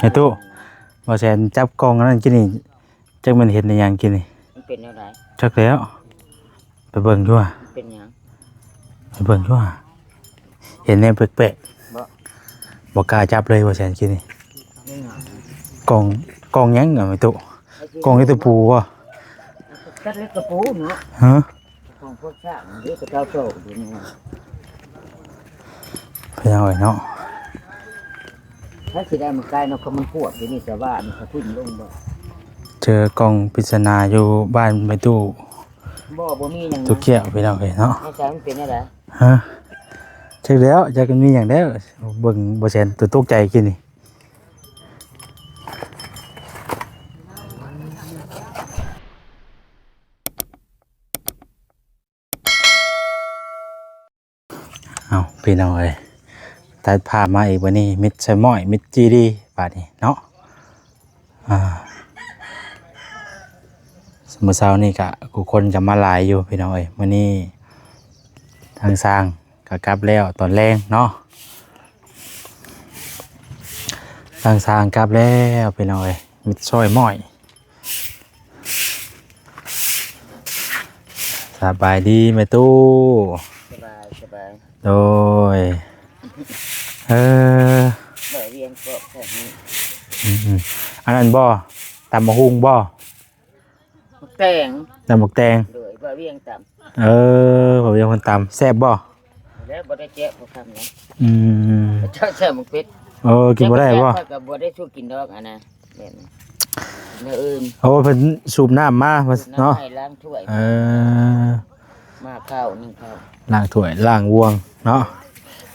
ແມ່ຕູ້ ບ່າວແສນຈັບກ່ອງອັນນັ້ນກິນນີ້ ຈັກແມ່ນເຫັນອີ່ຫຍັງກິນນີ້ ມັນເປັນແນວໃດ? ຈັກແລ້ວ ໄປເບິ່ງຢູ່ຫວາ ມັນເປັນຫຍັງ? ໄປເບິ່ງຢູ່ຫວາ ເຫັນແນວແປກໆ ບໍ່ ບໍ່ກ້າຈັບເລີຍ ບ່າວແສນກິນນີ້ ແມ່ນຫຍັງ? ກ່ອງ ກ່ອງຫຍັງອະ ແມ່ຕູ້? ກ່ອງເຮັດຕະປູບໍ່? ຕັດເລັກຕະປູເນາະ ຮະ? ຂອງພວກຊ່າງເດ້ ຂະເຈົ້າໂຕຢູ່ນີ້ ພີ່ນ້ອງເອີຍເນາະ ຖ້າຊິໄດ້ມັນກາຍເນາະ ເພາະມັນພວດຢູ່ນີ້ ແຕ່ວ່າມັນກະຖິ້ມລົງບໍ່ ເຈີກ່ອງປິດສະໜາຢູ່ບ້ານແມ່ຕູ້ ບໍ່ ບໍ່ມີຫຍັງ ຕູ້ແກ້ວ ພີ່ນ້ອງເອີຍເນາະ ໃນໃຈມັນເປັນແນວໃດ? ຮະ? ຈັກແລ້ວ ຈັກມັນມີຫຍັງແລ້ວ ເບິ່ງບ່າວແສນຕົວຕົກໃຈກິນນີ້. ເອົາ ພີ່ນ້ອງເອີຍ ຕັດພາບມາອີກ ບາດນີ້ມິດໃສ່ໝ້ອຍ ມິດຈີດີ ບາດນີ້ເນາະ ອ່າ ມື້ເຊົ້ານີ້ກະ ຜູ້ຄົນກະມາຫຼາຍຢູ່ ພີ່ນ້ອງເອີຍ ມື້ນີ້ທາງຊ່າງກະກັບແລ້ວຕອນແລງເນາະ ທາງຊ່າງກັບແລ້ວ ພີ່ນ້ອງເອີຍ ມິດຊອຍໝ້ອຍ. ສະບາຍດີແມ່ຕູ້ ສະບາຍ ສະບາຍ ໂດຍ ເອີ ບໍ່ວຽງເກາະແບບນີ້ ອືມໆ ອັນນັ້ນບໍ່ ຕຳບັກຫຸ່ງບໍ່? ໝາກແຕງ ຕຳບັກແຕງ ໂດຍ ບ່າວວຽງຕຳ ເອີ ບ່າວວຽງເພິ່ນຕຳ ແຊບບໍ່? ແລ້ວບໍ່ໄດ້ແຈະບໍ່ຄຳນະ ອືມ ເຈົ້າແຊບໝາກເຜັດ ເອີ ກິນບໍ່ໄດ້ບໍ່? ແຈະບໍ່ແຊບ ຂ້ອຍກໍບໍ່ໄດ້ສູ້ກິນດອກ ອັນນະ ແບບນັ້ນ ແນວອື່ນ ໂອ້ ເພິ່ນສູບນ້ຳມາ ສູບນ້ຳ ເນາະ ໃຫ້ລ້າງຖ້ວຍ ເອີ ມາເຂົ້າ ໜຶ່ງເຂົ້າ ລ້າງຖ້ວຍ ລ້າງບ່ວງເນາະ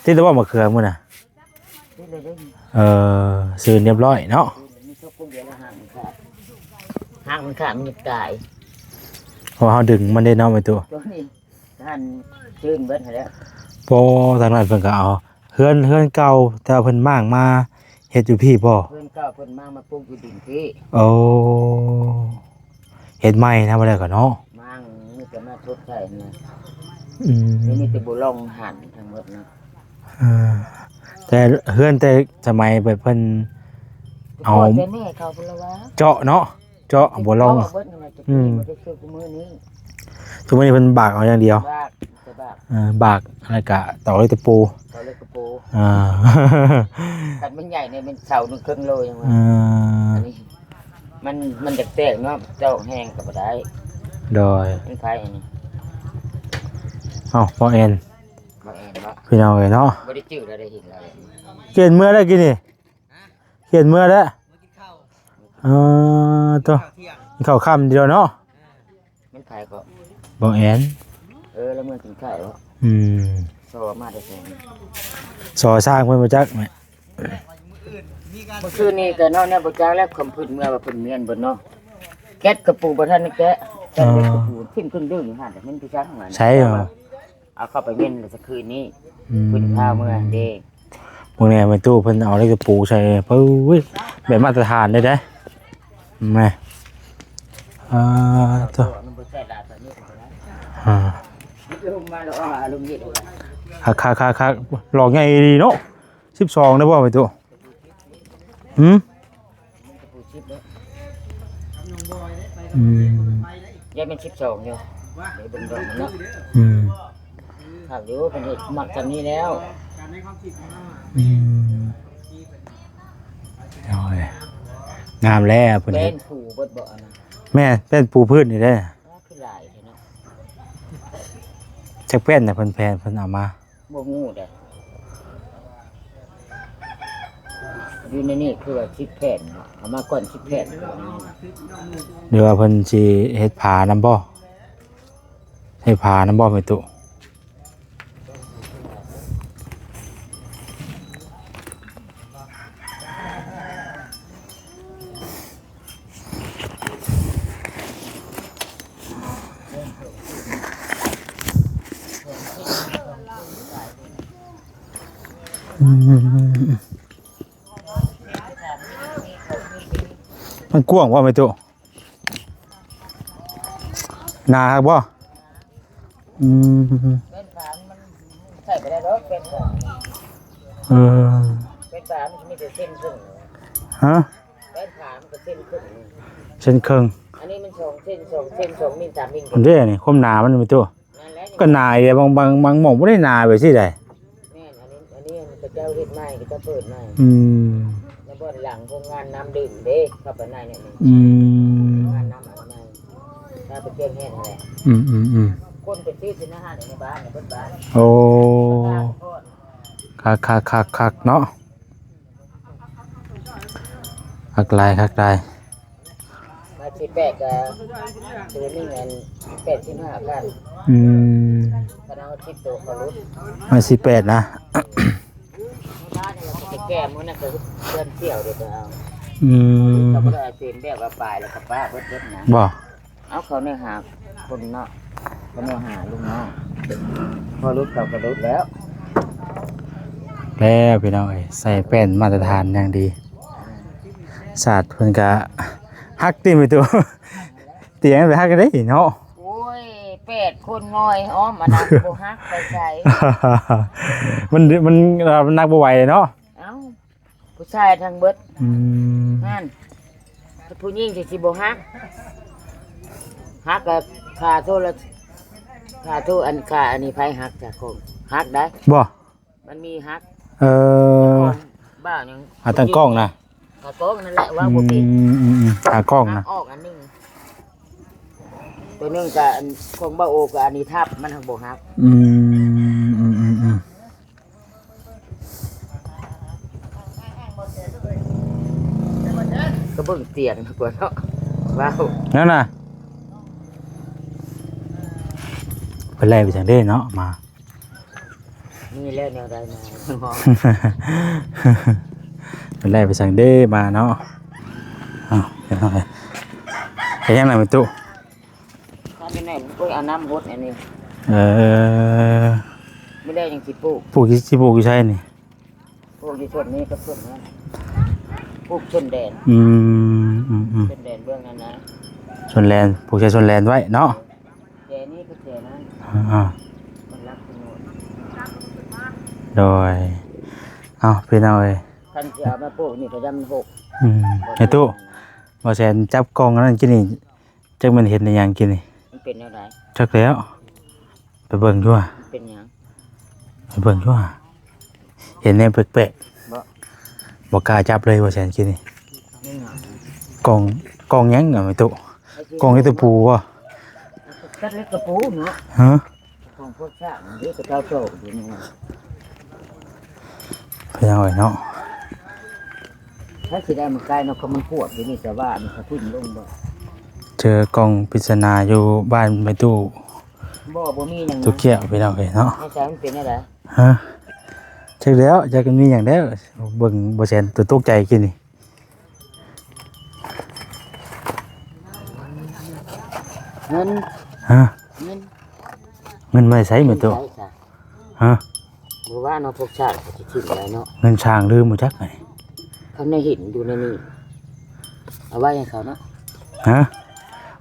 ຕິດແລ້ວບໍ່ ໝາກເຂືອມື້ນະ? ເອີ ຊື່ນຮຽບຮ້ອຍເນາະ ມີຕົວການດຽວລະຫາກມັນຂາດ ຫາກມັນຂາດມັນຕາຍ ເພາະເຮົາດຶງມັນເດ້ເນາະ ແມ່ຕູ້ ຕົວນີ້ຫັ້ນ ຊື່ນເບິດຫັ້ນແຫຼະ ບໍ່ ທາງນັ້ນເພິ່ນກໍເອົາ ເຮືອນ ເຮືອນເກົ່າ ແຕ່ວ່າເພິ່ນມ້າງມາເຮັດຢູ່ພີ້ບໍ່? ເຮືອນເກົ່າເພິ່ນມ້າງມາປຸກຢູ່ດິນພີ້ ໂອ້ ເຮັດໃໝ່ນະ ບໍ່ໄດ້ກໍເນາະ ມ້າງມີແຕ່ມາທົດໃສ່ນະ ອືມ ມີແຕ່ບໍ່ລອງຫັນທັງໝົດນະ ເອີ ແຕ່ເຮືອນແຕ່ສະໄໝແບບເພິ່ນເອົາ ແຕ່ແມ່ເຂົາພຸ້ນລະວ່າ ເຈາະເນາະ ເຈາະບໍ່ລອງ ເຈາະເບິດນັ້ນແຫຼະ ອືມ ແຕ່ຄືມື້ນີ້ ທຸກມື້ນີ້ເພິ່ນບາກເອົາຢ່າງດຽວ ບາກ ແຕ່ບາກ ເອີ ບາກ ແລ້ວກະຕອກເຫຼັກຕະປູ ຕອກເຫຼັກຕະປູ ອ່າ ຄັນມັນໃຫຍ່ນີ້ແມ່ນເສົາໜຶ່ງເຄິ່ງໂລຍັງວ່າ ເອີ ອັນນີ້ ມັນ ມັນຢາກແຕກເນາະ ເຈາະແຮງກໍບໍ່ໄດ້ ໂດຍ ມັນໄຄອັນນີ້ ເອົ້າ ບໍ່ແອນ ບໍ່ແອນບໍ່ ພີ່ນ້ອງເອີຍເນາະ ບໍ່ໄດ້ຈື່ແລ້ວ ໄດ້ເຫັນແລ້ວ ຂຽນເມືອໄດ້ກິນນີ້ ຂຽນເມືອແລ້ວ ເອີ ໂຕ ກິນເຂົ້າຄ່ຳດຽວເນາະ ແມ່ນໃຜກໍ ບໍ່ແອນ ເອີ ລະເມືອກິນເຂົ້າ ອືມ ສໍມາແຕ່ໃສ ສໍສ້າງເພິ່ນບໍ່ຈັກແມ່ ມື້ຄືນນີ້ກໍເນາະ ແນວບໍ່ຈັກແລ້ວ ຄຳພື້ນເມືອວ່າເພິ່ນເມນເບິດເນາະ ແກັດກະປູບໍ່ທັນໄດ້ແກະ ແກັດກະປູຖິ້ມເຄິ່ງດຶງຫັ້ນ ແຕ່ມັນໄປຊັກຫັ້ນ ໃສຫວາ ເອົາເຂົ້າໄປເມນແລ້ວ ຄືນນີ້ ອືມ ເພິ່ນພາເມືອເດ້ ເບິ່ງແດ່ ແມ່ຕູ້ເພິ່ນເອົາເຫຼັກຕະປູໃສ່ ປຶ້ຍ ແບບມາດຕະຖານເລີຍເດ້ ແມ່ ອ່າ ໂຕ ອ່າ ຄັກໆໆໆ ຫຼອກໃຫຍ່ດີເນາະ ສິບສອງໄດ້ບໍ່ ແມ່ຕູ້? ຫືມ? ອືມ ຍັງເປັນສິບສອງຢູ່ ເບິ່ງດອກມັນເນາະ ອືມ ຄັກຢູ່ ເພິ່ນເຮັດມັກສ່ຳນີ້ແລ້ວ ອືມ ໂອ້ຍ ງາມແລ້ວເພິ່ນເຮັດ ແປ້ນປູເບິດບໍ່ອັນນັ້ນ ແມ່ນ ແປ້ນປູພື້ນນີ້ເດ້ ຄືຫຼາຍແທ້ເນາະ ຈັກແປ້ນນະ ເພິ່ນແຜ່ນ ເພິ່ນເອົາມາ ບໍ່ຮູ້ເດ້ ຢູ່ໃນນີ້ຄືວ່າສິບແຜ່ນເນາະ ເອົາມາກ່ອນສິບແຜ່ນ ຫຼືວ່າເພິ່ນຊິເຮັດຝານຳບໍ່? ເຮັດຝານຳບໍ່ແມ່ຕູ້? ອືມ ມັນກວ້າງບໍ່ແມ່ຕູ້? ໜາຄັກບໍ່? ອືມ ແປ້ນຝາມັນໃສ່ບໍ່ໄດ້ດອກ ແປ້ນຝາ ເອີ ແປ້ນຝາມັນມີແຕ່ເສັ້ນເຊິ່ງ ຮະ? ແປ້ນຂາມັນກໍເຊັນເຄິ່ງ ເຊັນເຄິ່ງ. ອັນນີ້ມັນສອງເຊັນ ສອງເຊັນ ສອງມິນ ສາມມິນ. ອັນເດ້ນີ້ ຄວາມໜາມັນແມ່ນຕົວະ ນັ້ນແຫຼະ ກໍໜາຢູ່ເດ້ ບາງ ບາງ ບາງໝ່ອງບໍ່ໄດ້ໜາແບບຊີ້ໃດ. ແມ່ນ ອັນນີ້ ອັນນີ້ເຂົາເຈົ້າເຮັດໃໝ່ ເຂົາເຈົ້າເປີດໃໝ່. ອືມ ແລ້ວບ່ອນຫຼັງໂຮງງານນ້ຳດື່ມເດ້ ເຂົ້າໄປໃນນີ້. ອືມ ໂຮງງານນ້ຳອັນໃໝ່ ຖ້າໄປແຈ້ງແຮງຫັ້ນແຫຼະ. ອືມໆໆ ຄົນໄປຊື້ກິນອາຫານໃນບ້ານ ໃນເບິດບ້ານ. ໂອ້ ຄັກໆໆໆ ເນາະ. ຄັກຫຼາຍ ຄັກຫຼາຍ. ໄມ້ສີ່ແປດກໍຕົວໜຶ່ງອັນແປດສິບຫ້າພັນ. ອືມ ຄັນເອົາສິບໂຕເຂົາຫຼຸດ ໄມ້ສີ່ແປດນະ. ແກ້ມື້ນັ້ນກໍເດືອນສ່ຽວເດ້ ໄປເອົາ. ອືມ ເຂົາບໍ່ໄດ້ເອົາເຕັມແບບວ່າປາຍແລ້ວກໍປະເບິດໆນະ. ບໍ່ ເອົາເຂົາໃນຫາຄົນເນາະ ເຂົາໃນຫາລູກນ້ອງ ພໍຫຼຸດເຂົາກໍຫຼຸດແລ້ວ. ແລ້ວພີ່ນ້ອງເອີຍ ໃສ່ແປ້ນມາດຕະຖານຢ່າງດີ. ສາດເພິ່ນກະຮັກຕິແມ່ຕູ້ ຕຽງໄປຮັກໄດ້ເນາະ. ໂອ້ຍ ແປດຄົນງອຍອ້ອມອັນນັ້ນ ບໍ່ຮັກໄປໃສ. ມັນ ມັນ ມັນໜັກບໍ່ໄຫວເນາະ. ເອົ້າ ຜູ້ຊາຍທັງເບິດ. ອືມ ນັ້ນ ຜູ້ຍິງຊິ ຊິບໍ່ຮັກ ຮັກກໍຂາໂທລະ ຂາໂທ ອັນຂາອັນນີ້ໃຜຮັກຈາກຂອງ ຮັກໄດ້ບໍ່? ມັນມີຮັກ. ເອີ ຂອງບ້ານຫຍັງ ອ່າ ຕັ້ງກ້ອງນະ ຂາກ້ອງນັ້ນແຫຼະ ເວົ້າບໍ່ເປັນ. ອືມໆໆ ຂາກ້ອງນະ ຫັກອອກອັນໜຶ່ງ ຕົວໜຶ່ງກໍອັນຂອງບ່າວໂອ ກໍອັນນີ້ທັບ ມັນຮັກບໍ່ຮັກ. ອືມໆໆ ກໍເບິ່ງຕຽງກ່ອນເນາະ ວ້າວ ນັ້ນນະ. ເພິ່ນໄລ່ໄປຈັ່ງເດ້ເນາະ ມາ ມີແລ້ວແນວໃດມາ ເພິ່ນໄລ່ໄປຈັ່ງເດ້ມາເນາະ. ເອົ້າ ເຮັດຫຍັງນະແມ່ຕູ້? ຖ້າເປັນແນວ ໂອ້ຍ ເອົານ້ຳຫົດອັນນີ້. ເອີ ມື້ໃດຈັ່ງຊິປູກ? ປູກ ຊິ ຊິປູກຢູ່ໃສນີ້? ປູກຢູ່ຊົນນີ້ກັບຊົນນັ້ນ ປູກຊົນແດນ. ອືມ ອືມໆ ຊົນແດນເບື້ອງນັ້ນນະ ຊົນແດນ ປູກໃສ່ຊົນແດນໄວ້ເນາະ. ແຈນີ້ກໍແຈນັ້ນ ອ່າ ມັນລັກສະໜວນ. ໂດຍ ເອົ້າ ພີ່ນ້ອງເອີຍ ຄັນຊິເອົາມາປູກນີ້ກໍຢ້ານມັນຫົກ. ອືມ ແມ່ຕູ້ ບໍ່ແຊນຈັບກ້ອງອັນນັ້ນກິນນີ້ ຈັກແມ່ນເຫັນອີຫຍັງກິນນີ້ ມັນເປັນແນວໃດ? ຈັກແລ້ວ ໄປເບິ່ງຢູ່ຫວາ ເປັນຫຍັງ? ໄປເບິ່ງຢູ່ຫວາ ເຫັນແນວແປກໆ ບໍ່ ບໍ່ກ້າຈັບເລີຍ ບໍ່ແຊນກິນນີ້. ແມ່ນຫຍັງ? ກ້ອງ ກ້ອງຫຍັງອະແມ່ຕູ້? ກ້ອງຕະປູບໍ່? ຕັດເລັກຕະປູເນາະ. ຮະ? ຂອງພວກຊ່າງນີ້ ເຂົາເຈົ້າໂຊກຢູ່ນີ້ ພີ່ນ້ອງເອີຍເນາະ. ໃຜຊິໄດ້ມາໃກ້ເນາະ ເຂົາມັນຂວບຢູ່ນີ້ ແຕ່ວ່າອັນນີ້ເຂົາຖິ້ມລົງບໍ່? ເຈີກ້ອງປິດສະໜາຢູ່ບ້ານແມ່ຕູ້. ບໍ່ ບໍ່ມີຫຍັງນະ ຕູ້ກ້ຽວ ພີ່ນ້ອງເອີຍເນາະ. ໃນໃຈມັນເປັນແນວໃດ? ຮະ? ຈັກແລ້ວ ຈັກມັນມີຫຍັງແລ້ວ. ເບິ່ງບໍ່ແຊນຕົວຕົກໃຈກິນນີ້. ເງິນ ຮະ? ເງິນ ເງິນມາແຕ່ໃສແມ່ຕູ້? ເງິນໃສຊະ? ຮະ? ບໍ່ວ່າເນາະ ພວກຊາດເຂົາຊິຖິ້ມໄວ້ເນາະ. ເງິນຊ່າງລືມບໍ່ຈັກ ເຂົາໃນຫີນຢູ່ໃນນີ້ ເອົາໄວ້ໃຫ້ເຂົາເນາະ. ຮະ?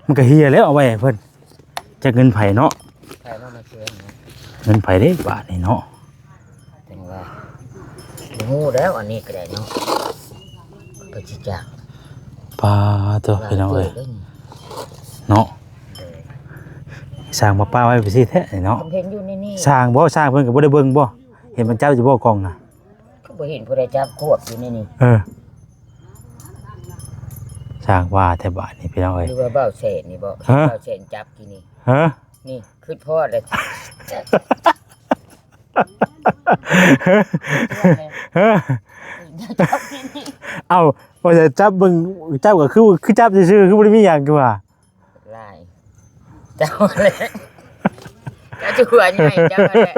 ມັນກໍເຫ່ຍແລ້ວ ເອົາໄວ້ໃຫ້ເພິ່ນ. ຈັກເງິນໃຜເນາະ ໃຜເນາະມາເຊື່ອເນາະ. ເງິນໃຜເດ້ບາດນີ້ເນາະ. ຈັ່ງວ່າບໍ່ຮູ້ແລ້ວ ອັນນີ້ກໍໄດ້ເນາະ ໄປຊິຈັກ. ປາໂຕ ວ່າ ພີ່ນ້ອງເອີຍ ເດີນີ້ ເນາະ. ໂດຍ ສ້າງມາປະໄວ້ໄປຊີ້ແທ້ເນາະ. ເຫັນຢູ່ໃນນີ້ ສ້າງບໍ່ ສ້າງເພິ່ນກໍບໍ່ໄດ້ເບິ່ງບໍ່ ເຫັນມັນຈັບຢູ່ບໍ່ກ້ອງນະ? ຄືບໍ່ເຫັນຜູ້ໃດຈັບຂວບຢູ່ໃນນີ້. ເອີ ຊ່າງວ່າແທ້ບາດນີ້ ພີ່ນ້ອງເອີຍ. ຫຼືວ່າບ່າວແສນນີ້ບໍ່? ຮະ? ບ່າວແສນຈັບກີ້ນີ້. ຮະ? ນີ້ ຄິດພໍດເລີຍ. ຮະ? ເອົ້າ ວ່າຈະຈັບເບິ່ງ ຈັບກໍຄື ຄືຈັບຊື່ໆ ຄືບໍ່ໄດ້ມີຫຍັງຄືວ່າ. ຫຼາຍ ເຈົ້າແຫຼະ ເຈົ້າຈະຫົວໃຫຍ່ເຈົ້າແຫຼະ. ເ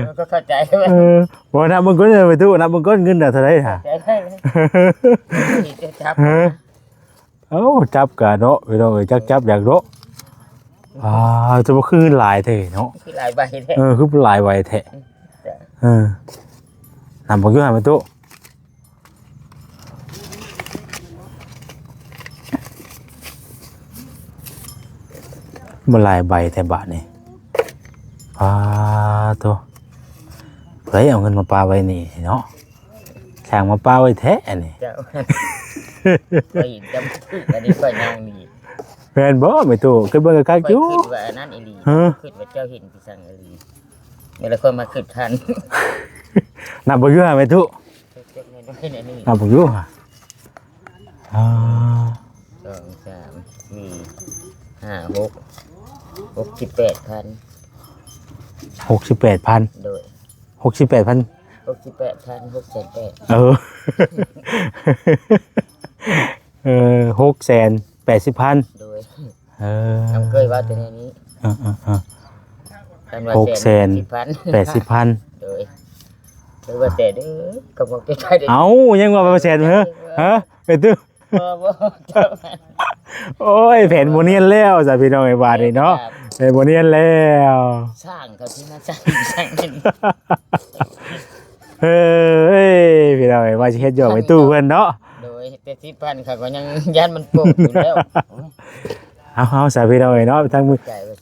ອີ ກໍເຂົ້າໃຈ. ເອີ ບໍ່ ນັບເບິ່ງກ່ອນແມ່ຕູ້ ນັບເບິ່ງກ່ອນ ເງິນນະເທົ່າໃດຫາ? ເຈົ້າແຫຼະ ເຈົ້າຈັບ. ຮະ? ເອົ້າ ຈັບກະເນາະ ພີ່ນ້ອງເອີຍ ຈັກຈັບຫຍັງເນາະ. ອ່າ ແຕ່ວ່າຄືຫຼາຍແທ້ເນາະ ຄືຫຼາຍໃບແທ້. ເອີ ຄືຫຼາຍໃບແທ້. ເອີ ນຳບໍ່ຢູ່ຫັ້ນແມ່ຕູ້ ມັນຫຼາຍໃບແທ້ບາດນີ້. ປາໂຕ ໃຜເອົາເງິນມາປະໄວ້ນີ້ເນາະ. ຊ່າງມາປະໄວ້ແທ້ອັນນີ້. ເຈົ້າ ຂ້ອຍເຫັນຈຳຄື ອັນນີ້ຂ້ອຍຍ່າງນີ້ ແມ່ນບໍ່ແມ່ຕູ້? ຄິດເບິ່ງຄັກໆຢູ່. ຂ້ອຍຄິດວ່າອັນນັ້ນອີ່ຫຼີ ຮະ? ຄິດວ່າເຈົ້າເຫັນທີ່ສັ່ງອີ່ຫຼີ ແລ້ວຂ້ອຍມາຄິດທັນ. ນັບເບິ່ງຢູ່ຫາແມ່ຕູ້ ເຈັກໆນ້ອຍໆນີ້ ນັບເບິ່ງຢູ່ຫາ. ອ່າ ສອງ ສາມ ສີ່ ຫ້າ ຫົກ ຫົກສິບແປດພັນ. ຫົກສິບແປດພັນ? ໂດຍ ຫົກສິບແປດພັນ? ຫົກສິບແປດພັນ ຫົກແສນແປດ. ເອີ ເອີ ຫົກແສນແປດສິບພັນ. ໂດຍ ເອີ ເຮົາເຄີຍເວົ້າແຕ່ແນວນີ້. ເອີໆ ຄັນວ່າ ຫົກແສນແປດສິບພັນ. ໂດຍ ເຄີຍວ່າແສນເດີ ກໍບໍ່ເປັນໄປເດີ. ເອົ້າ ຍັງວ່າແສນເດີ ຮະ ເປັນຕູ້. ບໍ່ ບໍ່ ໂອ້ຍ ແຜນບໍ່ນຽນແລ້ວຊະພີ່ນ້ອງເອີຍ ບາດນີ້ເນາະ ແຜນບໍ່ນຽນແລ້ວ. ສ້າງເຂົາຊິມາສ້າງ ສ້າງເປັນ ເອີຍ ພີ່ນ້ອງເອີຍ ວ່າຊິເຮັດຢອກແມ່ຕູ້ເພິ່ນເນາະ. ໂດຍ ແຕ່ສິບພັນເຂົາກໍຍັງຢ້ານມັນໂປະຢູ່ແລ້ວ. ເອົາ ເອົາຊະພີ່ນ້ອງເອີຍເນາະ ທາງ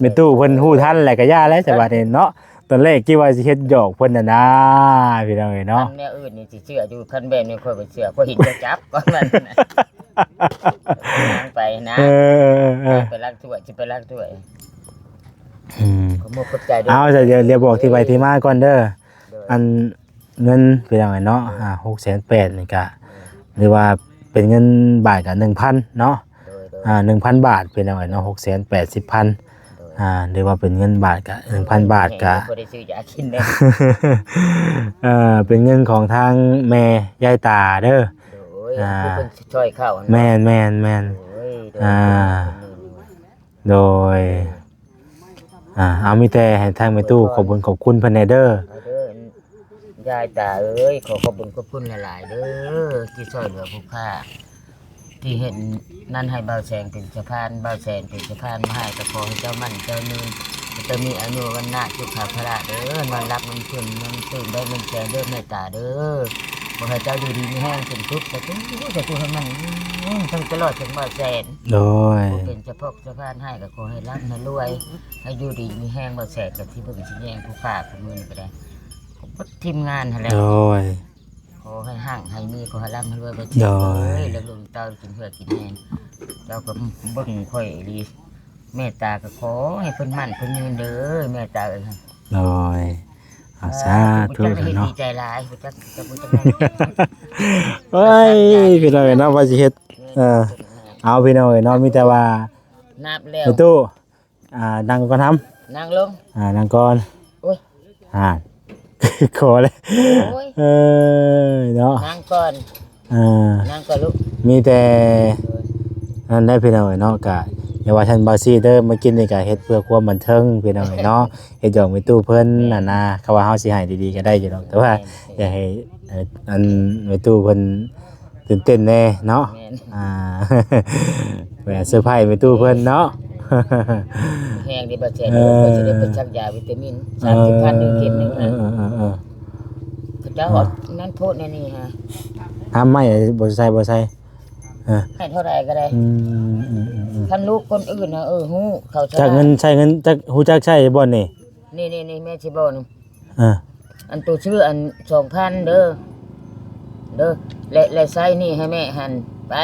ແມ່ຕູ້ເພິ່ນຮູ້ທັນແລ້ວກໍຢ່າແລ້ວຊະ ບາດນີ້ເນາະ. ຕອນແລກຄິດວ່າຊິເຮັດຢອກເພິ່ນຫັ້ນນາ ພີ່ນ້ອງເອີຍເນາະ. ຄັນແນວອື່ນນີ້ຊິເຊື່ອຢູ່ ຄັນແບບນີ້ຂ້ອຍບໍ່ເຊື່ອ ຂ້ອຍເຫັນເຈົ້າຈັບກ່ອນນັ້ນນະ ຍ່າງໄປນະ. ເອີ ເອີ ເອີ ໄປລ້າງຖ້ວຍ ຊິໄປລ້າງຖ້ວຍ. ອືມ ຂອບອົກຂອບໃຈເດີ. ເອົາ ດຽວ ດຽວບອກທີ່ໄປທີ່ມາກ່ອນເດີ. ໂດຍ ອັນ ເງິນ ພີ່ນ້ອງເອີຍເນາະ ອ່າ ຫົກແສນແປດນີ້ກະ ຫຼືວ່າເປັນເງິນບາດກະໜຶ່ງພັນເນາະ. ໂດຍ ໂດຍ ອ່າ ໜຶ່ງພັນບາດ ພີ່ນ້ອງເອີຍເນາະ ຫົກແສນແປດສິບພັນ. ໂດຍ ອ່າ ຫຼືວ່າເປັນເງິນບາດກະ ໜຶ່ງພັນບາດກະ ບໍ່ໄດ້ຊື້ຢາກິນເດ້. ເອີ ເປັນເງິນຂອງທາງແມ່ຍາຍຕາເດີ. ໂດຍ ອ່າ ຜູ້ເພິ່ນຊ່ອຍເຂົ້າຫັ້ນ. ແມ່ນໆໆ ໂດຍ ໂດຍ ອ່າ ໂດຍ ອ່າ ເອົາ ມີແຕ່ໃຫ້ທາງແມ່ຕູ້ຂອບບຸນຂອບຄຸນເພິ່ນແດ່ເດີ. ເອົາເດີ ຍາຍຕາເອີຍ ຂໍຂອບບຸນຂອບຄຸນຫຼາຍໆເດີ ທີ່ຊ່ວຍເຫຼືອຜູ້ຂ້າ ທີ່ເຮັດນັ້ນໃຫ້ບ່າວແສງເປັນສະພານ ບ່າວແສງເປັນສະພານມາໃຫ້ ກໍຂໍໃຫ້ເຈົ້າໝັ້ນເຈົ້າຍືນ ເຈົ້າມີອາຍຸວັນນະສຸຂະພະລະເດີ ນອນຫຼັບນອນຕື່ນ ນອນຕື່ນໄດ້ເງິນແສນເດີ ແມ່ຕາເດີ. ຂໍໃຫ້ເຈົ້າຢູ່ດີມີແຮງ ເປັນສຸກ ສາທຸ ສາທຸ ໃຫ້ມັນ ອືມ ທັງຕະຫຼອດເຖິງບ່າວແສງ. ໂດຍ ຜູ້ເປັນສະພອກສະພານໃຫ້ກໍຂໍໃຫ້ລ່ຳໃຫ້ລວຍ ໃຫ້ຢູ່ດີມີແຮງ ບ່າວແສງກໍຊິເບິ່ງຊິແຍງຜູ້ຂ້າຜູ້ມື້ນີ້ກໍໄດ້ ກໍເບິດທີມງານຫັ້ນແຫຼະ. ໂດຍ ຂໍໃຫ້ຮັ່ງໃຫ້ມີ ຂໍໃຫ້ລ່ຳໃຫ້ລວຍ ບໍ່ເຈັບເລີຍ ໂດຍ ແລ້ວລູກເຕົ້າກິນເຫື່ອກິນແຮງ ເຈົ້າກໍເບິ່ງຂ້ອຍອີ່ຫຼີ ແມ່ຕາກໍຂໍໃຫ້ເພິ່ນໝັ້ນເພິ່ນຍືນເດີ ແມ່ຕາເອີຍ. ໂດຍ ເອົາ ສາທຸເນາະ ດີໃຈຫຼາຍ ຮູ້ຈັກ ຮູ້ຈັກ ຮູ້ຈັກ. ໂອ້ຍ ພີ່ນ້ອງເອີຍເນາະ ວ່າຊິເຮັດ ເອີ ເອົາ ພີ່ນ້ອງເອີຍເນາະ ມີແຕ່ວ່າ ນັບແລ້ວ ໄປຕູ້ ອ່າ ນັ່ງກ່ອນທຳ ນັ່ງລົງ ອ່າ ນັ່ງກ່ອນ. ໂອ້ຍ ອ່າ ຂໍເລີຍ ໂອ້ຍ ເອີ ເນາະ ນັ່ງກ່ອນ ອ່າ ນັ່ງກ່ອນລູກ ມີແຕ່ ໂດຍ ນັ້ນແຫຼະພີ່ນ້ອງເອີຍເນາະ ກະຢ່າວ່າທ່ານບ່າວຊີເດີ ມາກິນນີ້ກະເຮັດເພື່ອຄວາມບັນເທີງພີ່ນ້ອງເອີຍເນາະ ເຮັດຢອກແມ່ຕູ້ເພິ່ນ ແມ່ນ ຫັ້ນນະ ຄຳວ່າເຮົາຊິໃຫ້ດີໆກໍໄດ້ຢູ່ດອກ ແຕ່ວ່າ ແມ່ນ ຢ່າໃຫ້ ເອີ ອັນແມ່ຕູ້ເພິ່ນ ຕື່ນເຕັ້ນແດ່ເນາະ ແມ່ນ ອ່າ ແບບເຊີໄພຣສ໌ແມ່ຕູ້ເພິ່ນເນາະ ແຮງເດ້ ບໍ່ແຊນ ເອີ ເພິ່ນຊິໄດ້ໄປສັກຢາວິຕາມິນ ສາມສິບພັນ ເອີ ເຂັມໜຶ່ງ ເອີ ເອີ ເອີ ເຂົາເຈົ້າ ອ່າ ເອົານັ້ນໂພດແນວນີ້ຫາ ຫ້າມໄມ້ ບໍ່ໃສ່ ບໍ່ໃສ່ ເອີ ໃຫ້ເທົ່າໃດກໍໄດ້ ອືມ ອືມ ອືມ ອືມ ຄັນລູກຄົນອື່ນນະ ເອີ ຮູ້ ເຂົາສະຫຼາດ ຈັກເງິນໃຊ້ເງິນ ຈັກ ຮູ້ຈັກໃຊ້ບ່ອນນີ້ ນີ້ໆໆ ແມ່ຊິບອກນຳ ອ່າ ອັນໂຕຊື້ອັນສອງພັນເດີ ເດີ ແລະ ແລະໃຊ້ໜີ້ໃຫ້ແມ່ຫັ້ນ ໄປ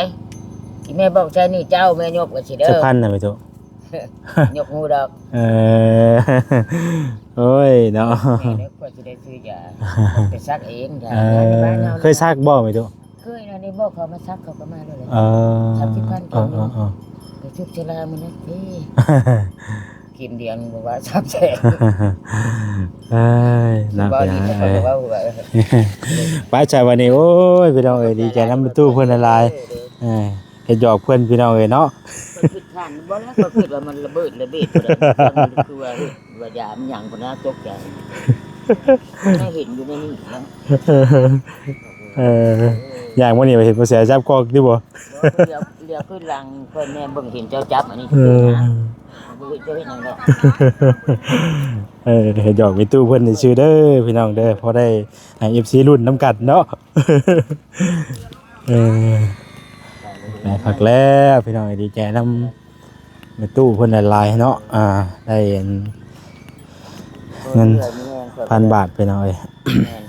ອີແມ່ບອກໃຊ້ໜີ້ເຈົ້າ ແມ່ຍົກວ່າຊິເດີ ຈັກພັນນະແມ່ຕູ້ ຍົກຮູ້ດອກ ເອີ ໂອ້ຍເນາະ ແມ່ເດີ ຂ້ອຍຊິໄດ້ຊື້ຢາໄປສັກເອງ ເອີ ເຄີຍສັກບໍ່ແມ່ຕູ້? ເຄີຍນະ ໄດ້ບອກເຂົາມາສັກ ເຂົາກໍມາໂລດແຫຼະ ເອີ ສາມສິບພັນ ເອີ ເອີ ເອີ ໄປສຸກເຊລາມື້ນັ້ນເດ້ ເຂັມດຽວນີ້ບໍ່ວ່າສາມແສນ ເອີຍ ເນາະ ບໍ່ດີ ເອີ ເຂົາກໍເວົ້າວ່າ ໄປຊະບັດນີ້ ໂອ້ຍ ພີ່ນ້ອງເອີຍ ດີໃຈນຳຕູ້ເພິ່ນຫຼາຍໆ ເອີ ເຮັດຢອກເພິ່ນ ພີ່ນ້ອງເອີຍເນາະ ຄິດຄັນບໍ່ແລ້ວ ກໍຄິດວ່າມັນລະເບີດລະເບດ ຄືວ່າ ວ່າຢາມັນຫຍັງພຸ້ນນະ ຕົກໃຈ ໄດ້ເຫັນຢູ່ໃນນີ້ນະ ເອີ ຢ່າງມື້ນີ້ເຫັນບໍ່ແສຈັບກອກຢູ່ບໍ່? ບໍ່ ດຽວ ດຽວຄືນຫຼັງຂ້ອຍແນ່ເບິ່ງເຫັນເຈົ້າຈັບອັນນີ້ ເອີ ບໍ່ເຫັນເຈົ້າເຮັດຫຍັງດອກ ເອີ ເຮັດຢອກແມ່ຕູ້ເພິ່ນຊື່ໆເດີ ພີ່ນ້ອງເດີ ພໍໄດ້ໃຫ້ເອັຟຊີລຸ້ນນຳກັນເນາະ ເອີ ໄດ້ພັກແລ້ວ ພີ່ນ້ອງ ດີໃຈນຳ ແມ່ຕູ້ເພິ່ນຫຼາຍໆເນາະ ອ່າ ໄດ້ອັນ ເງິນພັນບາດ ພີ່ນ້ອງເອີຍ ແມ່ນ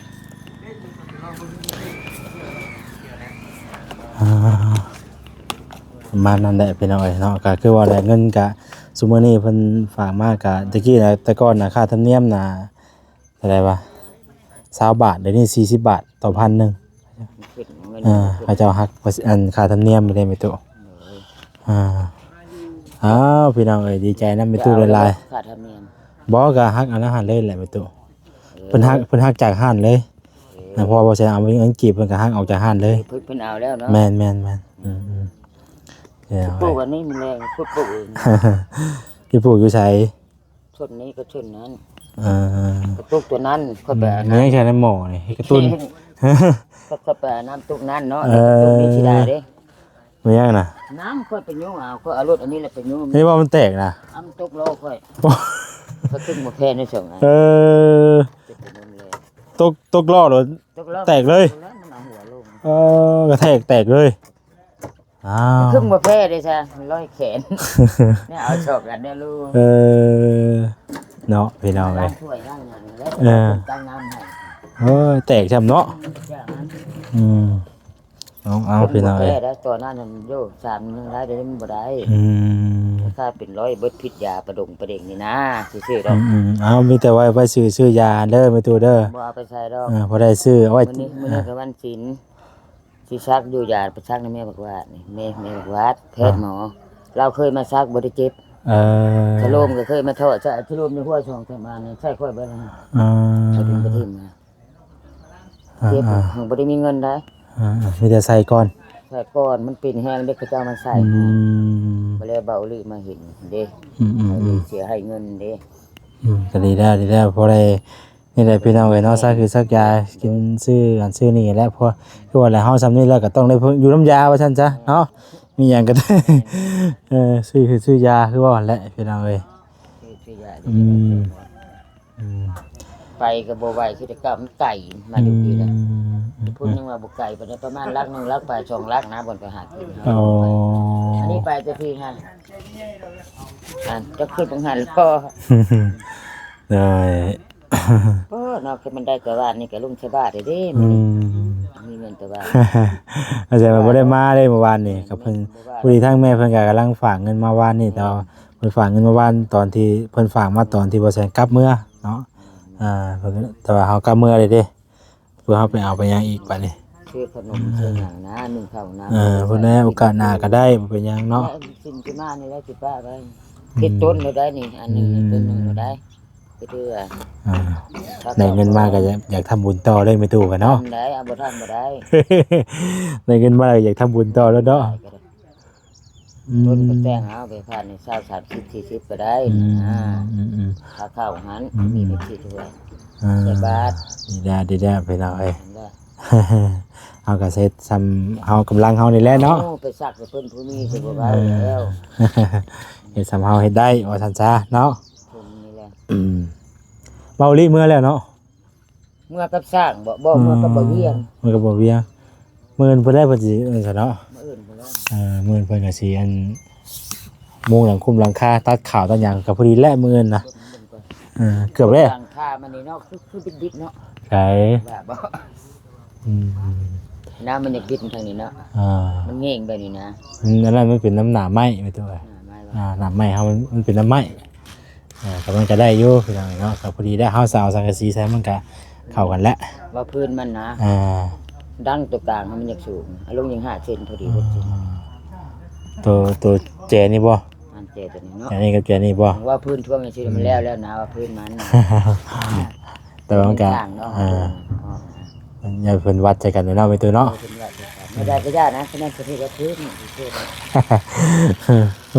ອ່າ ປະມານນັ້ນແຫຼະພີ່ນ້ອງເອີຍເນາະ. ກໍຄືວ່າແຫຼະ ເງິນກະຊຸມື້ນີ້ເພິ່ນຝາກມາກະ ແຕ່ກີ້ນະ ແຕ່ກ່ອນນະ ຄ່າທຳນຽມນະ ເທົ່າໃດວະ ຊາວບາດ ດຽວນີ້ສີ່ສິບບາດຕໍ່ພັນໜຶ່ງ. ເອີ ເຂົາເຈົ້າຫັກເປີເຊັນ ອັນຄ່າທຳນຽມໄປເດ້ແມ່ຕູ້. ເອີ ອ່າ ອ້າວ ພີ່ນ້ອງເອີຍ ດີໃຈນຳແມ່ຕູ້ຫຼາຍໆ. ຄ່າທຳນຽມ ບໍ່ ກໍຫັກອັນນັ້ນຫັ້ນເລີຍແຫຼະແມ່ຕູ້. ເອີ ເພິ່ນຫັກ ເພິ່ນຫັກຈາກຮ້ານເລີຍ. ເອີ ນະ ເພາະວ່າບໍ່ແມ່ນເອົາເງິນກີບ ເພິ່ນກໍຫັກອອກຈາກຮ້ານເລີຍ. ເພິ່ນ ເພິ່ນເອົາແລ້ວເນາະ. ແມ່ນໆໆ ອືມໆ ເອີ ປູກອັນນີ້ມັນແລງ ປູກ ປູກເອງ. ໄປປູກຢູ່ໃສ? ຕົ້ນນີ້ກໍຕົ້ນນັ້ນ. ເອີ ກໍປູກຕົວນັ້ນ ຂ້ອຍໄປ ອືມ ອັນນັ້ນ ຍັງໃຊ້ນ້ຳໝໍ້ນີ້ ເຮັດກະຕຸ້ນ ກໍຂ້ອຍໄປອັນນ້ຳຕຸກນັ້ນເນາະ. ເອີ ຕຸກນີ້ຊິໄດ້ເດ້. ແມ່ນຫຍັງນະ? ນ້ຳຂ້ອຍໄປຍຸ່ງເອົາ ຂ້ອຍເອົາລົດອັນນີ້ແຫຼະໄປຍຸ່ງ. ນີ້ວ່າມັນແຕກນະ? ອ້າ ມັນຕົກລໍ້ຂ້ອຍ. ໂອ້ ຂ້ອຍຄຶ່ງໝາກແພນໄດ້ສອງອັນ. ເອີ ຕົກ ຕົກລໍ້ໂລດ ຕົກລໍ້ ແຕກເລີຍ. ຕົກລໍ້ ມັນເອົາຫົວລົງ. ເອີ ກະແທກແຕກເລີຍ. ອ້າວ ຄຶ່ງໝາກແພນໄດ້ຊະ ລອຍແຂນ ແນວເອົາສອກກັນແນວລູກ. ເອີ ເນາະ ພີ່ນ້ອງເອີຍ ລ້າງຖ້ວຍລ້າງຫຍັງແລ້ວ ເອີ ຕັ້ງນ້ຳໃຫ້. ໂອ້ຍ ແຕກຊ້ຳເນາະ. ອືມ ເອົາ ເອົາ ເອົາ ພີ່ນ້ອງເອີຍ ແຕ່ຕອນນັ້ນຫັ້ນໂຍ ສາມໜຶ່ງໄດ້ ດຽວນີ້ມັນບໍ່ໄດ້. ອືມ ຖ້າເປັນຮ້ອຍເບິດພິດຢາປະດົງປະເດັງນີ້ນາ ຊື່ໆດອກ. ອືມໆ ເອົາ ມີແຕ່ໄວ້ ໄວ້ຊື້ ຊື້ຢາເດີແມ່ຕູ້ເດີ. ບໍ່ເອົາໄປໃຊ້ດອກ. ເອີ ພໍໄດ້ຊື້ ເອົາໄວ້ ມື້ນີ້ ມື້ນີ້ກໍວັນສິນ ຊິສັກຢູ່ ຢາໄປສັກໃນແມ່ບັກຫວາດນີ້ ແມ່ ແມ່ບັກຫວາດ ແພດໝໍ ລາວເຄີຍມາສັກບໍ່ໄດ້ເຈັບ. ເອີ ສະໂລມກໍເຄີຍມາຖອດ ສະ ສະໂລມໃນຫົວສອງສາມອັນນີ້ໃສ່ຂ້ອຍເບິດແລ້ວ. ເອີ ເອົາຖິ້ມໄປຖິ້ມນະ. ອ່າ ເຈັບ ອ່າ ຍັງບໍ່ໄດ້ມີເງິນໄດ໋. ອ່າ ອ່າ ມີແຕ່ໃສ່ກ່ອນ ໃສ່ກ່ອນ ມັນເປັນແຮງເດ້ ເຂົາເຈົ້າມາໃສ່. ອືມ ມາແລ້ວເບົາຫຼີມາເຫັນເດ້. ອືມໆໆ ເສຍໃຫ້ເງິນເດ້. ອືມ ກໍດີແລ້ວ ດີແລ້ວ ພໍໄດ້ ນີ້ແຫຼະພີ່ນ້ອງເອີຍເນາະ ສັກຄືສັກຢາ ກິນຊື້ອັນຊື້ນີ້ແຫຼະ. ເພາະຄືວ່າແຫຼະ ເຮົາສ່ຳນີ້ແລ້ວກໍຕ້ອງໄດ້ຢູ່ນຳຢາວ່າຊັ້ນຊະເນາະ. ມີຫຍັງກໍ ເອີ ຊື້ຄືຊື້ຢາ ຄືວ່າແຫຼະພີ່ນ້ອງເອີຍ. ຊື້ ຊື້ຢາ. ອືມ ອືມ ໄປກໍບໍ່ໄຫວ ຄືແຕ່ເກົ່າມັນໄກ ມາຢູ່ພີ້ແຫຼະ. ອືມ ຜູ້ໜຶ່ງວ່າບໍ່ໄກປານໃດ ປະມານຫຼັກໜຶ່ງ ຫຼັກປາຍ ສອງຫຼັກນະ ບ່ອນໄປຫາກິນ. ອໍ ອັນນີ້ໄປແຕ່ພີ້ຫັ້ນ ອັນ ຈັກຂຶ້ນບັງຫັນລໍ. ໂດຍ ໂອ້ ເນາະ ຄືມັນໄດ້ແຕ່ວ່ານີ້ກໍລຸງສະບາຍເດ້. ອືມ ມີເງິນແຕ່ວ່າ ອາຈານບໍ່ໄດ້ມາເດ້ມື້ວານນີ້ ກັບເພິ່ນ ພໍດີທາງແມ່ເພິ່ນກໍກຳລັງຝາກເງິນມາວານນີ້ ແຕ່ວ່າເພິ່ນຝາກເງິນມາວານຕອນທີ່ ເພິ່ນຝາກມາຕອນທີ່ບໍ່ແສນກັບເມືອເນາະ. ອ່າ ເພິ່ນ ແຕ່ວ່າເຮົາກັບເມືອເລີຍເດ້ ເພື່ອເຮົາໄປເອົາໄປຫຍັງອີກບາດນີ້ ຊື້ຂະໜົມ ອືມ ຊື້ຫຍັງນະ ໜຶ້ງເຂົ້ານະ. ເອີ ເພິ່ນໃນໂອກາດໜ້າກໍໄດ້ ບໍ່ເປັນຫຍັງເນາະ. ແລະ ຊິນຊິມານີ້ແຫຼະ ຊິປະໄວ້ ອືມ ເຮັດຕົ້ນແລ້ວໄດ້ນີ້ ອັນໜຶ່ງ ອືມ ຕົ້ນໜຶ່ງແລ້ວໄດ້. ອ່າ ໄດ້ເງິນມາກໍຢາກ ຢາກທຳບຸນຕໍ່ເລີຍແມ່ຕູ້ກັນເນາະ. ທຳໄດ້ ເອົາບໍ່ທຳບໍ່ໄດ້ ໄດ້ເງິນມາກໍຢາກທຳບຸນຕໍ່ແລ້ວເນາະ. ອືມ ຕົ້ນກໍແຕ່ງເອົາໄປພັນ ຊາວ ສາມສິບ ສີ່ສິບກໍໄດ້. ອືມ ນະ ອືມໆ ຄ່າເຂົ້າຫັ້ນ ອືມໆ ມີແຕ່ຊິຖ້ວຍ ອ່າ ໃສ່ບາດ. ດີແລ້ວ ດີແລ້ວ ພີ່ນ້ອງເອີຍ ເຮົາກໍເຮັດສ່ຳເຮົາ ກຳລັງເຮົານີ້ແຫຼະເນາະ. ໂອ້ ໄປສັກໃຫ້ເພິ່ນຜູ້ມີຊິບໍ່ເວົ້າແລ້ວ ເອີ ເຮັດສ່ຳເຮົາເຮັດໄດ້ວ່າຊັ້ນຊະເນາະ. ຄົນນີ້ແຫຼະ ອືມ ເບົາລີເມືອແລ້ວເນາະ. ເມືອກັບຊ້າງບໍ? ບໍ່ ເມືອກັບບ່າວວຽງ. ເມືອກັບບ່າວວຽງ. ມື້ອື່ນເພິ່ນໄດ້ເພິ່ນຊິນັ້ນຊະເນາະ. ມື້ອື່ນພຸ້ນແຫຼະ ເອີ ມື້ອື່ນເພິ່ນກໍຊິອັນ ມຸງຫຼັງຄຸມຫຼັງຄາ ຕັດຂ້າວຕັດຫຍັງກໍພໍດີແຫຼະມື້ອື່ນນະ. ເອີ ເກືອບແລ້ວ ຫຼັງຄາມັນນີ້ເນາະ ຄື ຄືບິດໆເນາະ. ໃສ ວ່າບໍ່? ອືມ ນ້ຳມັນຢາກບິດທາງນີ້ເນາະ. ອ່າ ມັນແຍງແບບນີ້ນະ. ອືມ ອັນນັ້ນມັນເປັນນ້ຳໜາໄມ້ແມ່ນຕົວະ. ໜາໄມ້ ອ່າ ໜາໄມ້ເຮົາ ມັນ ມັນເປັນນ້ຳໄມ້. ອ່າ ກໍມັນກໍໄດ້ຢູ່ພີ່ນ້ອງເນາະ ກໍພໍດີແລ້ວ ເຮົາສາວສັງກະສີໃສ່ມັນກໍເຂົ້າກັນແຫຼະ ວ່າພື້ນມັນນະ. ອ່າ ດັງຕົວກາງມັນຢາກສູງ ອາລົງຍັງຫ້າເຊັນພໍດີ. ອ່າ ຕົວ ຕົວແຈນີ້ບໍ່? ອັນແຈຕົວນີ້ເນາະ ແຈນີ້ກັບແຈນີ້ບໍ່? ວ່າພື້ນຖ້ວມຈັ່ງຊີ້ ອືມ ມັນແລ້ວແລ້ວນະ ວ່າພື້ນມັນ ແຕ່ວ່າມັນກໍ ອ່າ ມັນ ຢ່າເພິ່ນວັດໃສ່ກັນເນາະ ແມ່ນຕົວເນາະ. ເອີ ເພິ່ນວັດໃສ່ກັນ ບໍ່ໄດ້ກໍຢ່ານະ ຄະແນນສະເພດວ່າພື້ນ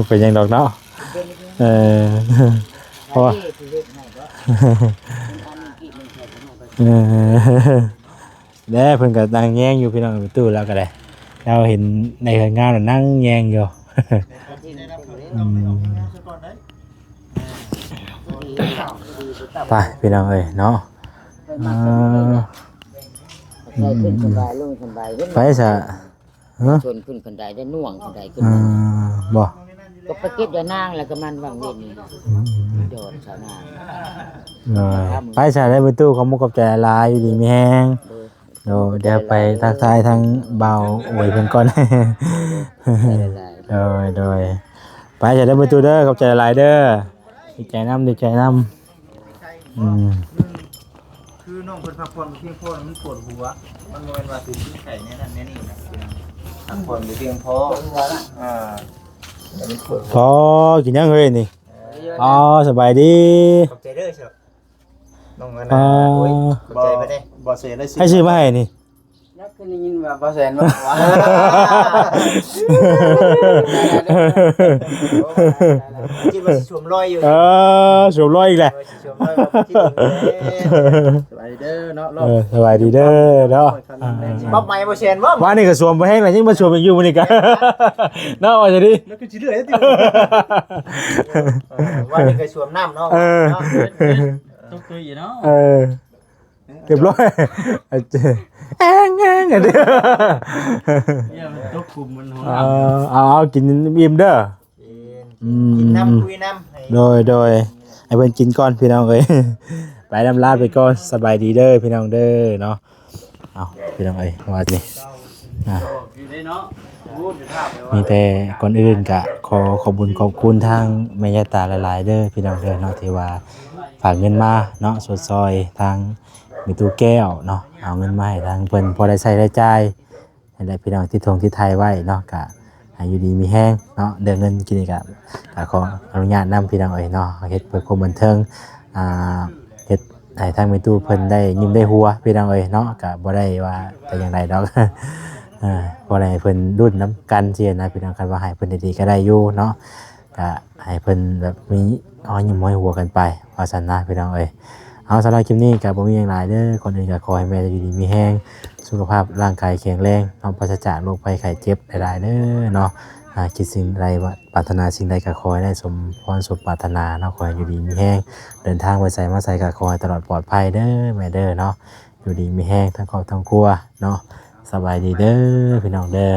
ເປັນຫຍັງດອກເນາະ. ເອີ ເພາະວ່າ ເອີ ແດ່ ເພິ່ນກໍນັ່ງແຍງຢູ່ພີ່ນ້ອງ ຕູ້ລາວກໍໄດ້ ລາວເຫັນໃນເຮືອນງາມແລ້ວນັ່ງແຍງຢູ່. ອືມ ໄປພີ່ນ້ອງເອີຍເນາະ. ເອີ ອືມ ໄປຊະ. ຮະ ຊົນຂຶ້ນຄັນໄດໄດ້ໜ່ວງຄັນໄດຂຶ້ນ ອ່າ ມາ ບໍ່ ກໍໄປເກັບຢານາງແລ້ວກໍມັນຫວ່າງເວັນນີ້ ອືມ ໂດນຊາວນາງ. ເອີ ໄປຊະ ໄດ້ປະຕູ ຂອບມຸກຂອບໃຈຫຼາຍ ຢູ່ດີມີແຮງ. ໂດຍ ໂດຍ ດຽວໄປທັກທາຍທາງບ່າວໂອຍເພິ່ນກ່ອນ. ໂດຍ ໂດຍ ໄປ ຈະໄດ້ປະຕູເດີ ຂອບໃຈຫຼາຍເດີ ດີໃຈນຳ ດີໃຈນຳ. ອືມ ຄືນ້ອງເພິ່ນພັກຜ່ອນບໍ່ພຽງພໍ ມັນປວດຫົວ ມັນບໍ່ແມ່ນວ່າຊິເປັນໄຂ້ແນວນັ້ນແນວນີ້ນະ ພັກຜ່ອນບໍ່ພຽງພໍ ອ່າ ມັນປວດຫົວ. ອໍ ກິນຫຍັງເຮີ້ຍນີ້? ອໍ ສະບາຍດີ ຂອບໃຈເດີ ນ້ອງອັນ ອໍ ໂອ້ຍ ຂອບໃຈເພິ່ນເດ້ ບໍ່ເສຍເລີຍ ໃຜຊື້ມາໃຫ້ນີ້? ຍັກຄືໄດ້ຍິນວ່າບໍ່ແສນວ່າ ຄິດວ່າຊິສວມລອຍຢູ່ ເອີ ສວມລອຍອີກແຫຼະ ເອີ ຊິສວມລອຍວ່າບໍ່ຄິດເດ້. ສະບາຍດີເດີເນາະ ເອີ ສະບາຍດີເດີເນາະ ບັບໃໝ່ບໍ່ແສນບໍ່ ວານນີ້ກໍສວມບໍ່ແຮງແລ້ວ ຍັງມາສວມອີກຢູ່ມື້ນີ້ກະ ເນາະ ວ່າຈະດີ ແລ້ວຄືຊິເລື່ອຍຕິ ເອີ ວານນີ້ກໍສວມນ້ຳເນາະ ເອີ ເນາະ ຕົກຕຸ້ຍເນາະ ເອີ. ຮຽບຮ້ອຍ ແອງໆ ອັນນີ້ ເອີ ເອົາໆ ກິນອີ່ມເດີ ກິນ ອືມ ກິນນ້ຳ ຄຸຍນ້ຳ ໂດຍໆ ໃຫ້ເພິ່ນກິນກ່ອນພີ່ນ້ອງເອີຍ ໄປລຳລາໄປກ່ອນ ສະບາຍດີເດີພີ່ນ້ອງເດີເນາະ. ເອົາ ພີ່ນ້ອງເອີຍ ວ່ານີ້ ອ່າ ມີແຕ່ກ່ອນອື່ນກະຂໍຂອບບຸນຂອບຄຸນທາງແມ່ຍາຕາຫຼາຍໆເດີພີ່ນ້ອງເດີເນາະ ທີ່ວ່າຝາກເງິນມາເນາະ ຊົດຊ່ອຍທາງ ມີຕູ້ແກ້ວເນາະ ເອົາເງິນມາໃຫ້ທາງເພິ່ນພໍໄດ້ໃຊ້ໄດ້ຈ່າຍ ໃຫ້ໄດ້ພີ່ນ້ອງຕິດຖົງຕິດໄທໄວ້ເນາະ ກະໃຫ້ຢູ່ດີມີແຮງເນາະ ເລື່ອງເງິນກີ້ນີ້ກະ ກະຂໍອະນຸຍາດນຳພີ່ນ້ອງເອີຍເນາະ ເຮັດເພື່ອຄວາມບັນເທີງ ອ່າ ເຮັດໃຫ້ທາງແມ່ຕູ້ເພິ່ນໄດ້ຍິ້ມໄດ້ຫົວພີ່ນ້ອງເອີຍເນາະ ກະບໍ່ໄດ້ວ່າແຕ່ຢ່າງໃດດອກ ເອີ ພໍໄດ້ໃຫ້ເພິ່ນລຸ້ນນຳກັນຊີ້ນະພີ່ນ້ອງ ຄັນວ່າໃຫ້ເພິ່ນດີໆກະໄດ້ຢູ່ເນາະ. ກະໃຫ້ເພິ່ນແບບມີຮອຍຍິ້ມຮອຍຫົວກັນໄປ ວ່າຊັ້ນນະພີ່ນ້ອງເອີຍ. ເອົາ ສຳລັບຄລິບນີ້ກະບໍ່ມີຫຍັງຫຼາຍເດີ ກ່ອນອື່ນກະຂໍໃຫ້ແມ່ຢູ່ດີມີແຮງ ສຸຂະພາບຮ່າງກາຍແຂງແຮງເນາະ ປາສະຈາກໂລກໄພໄຂ້ເຈັບຫຼາຍໆເດີເນາະ. ອ່າ ຄິດສິ່ງໃດ ປາດຖະໜາສິ່ງໃດກະຂໍໃຫ້ໄດ້ສົມພອນສົມປາດຖະໜາເນາະ ຂໍໃຫ້ຢູ່ດີມີແຮງ ເດີນທາງໄປໃສມາໃສກະຂໍໃຫ້ຕະຫຼອດປອດໄພເດີແມ່ເດີເນາະ ຢູ່ດີມີແຮງທັງຄອບທັງຄົວເນາະ. ສະບາຍດີເດີພີ່ນ້ອງເດີ.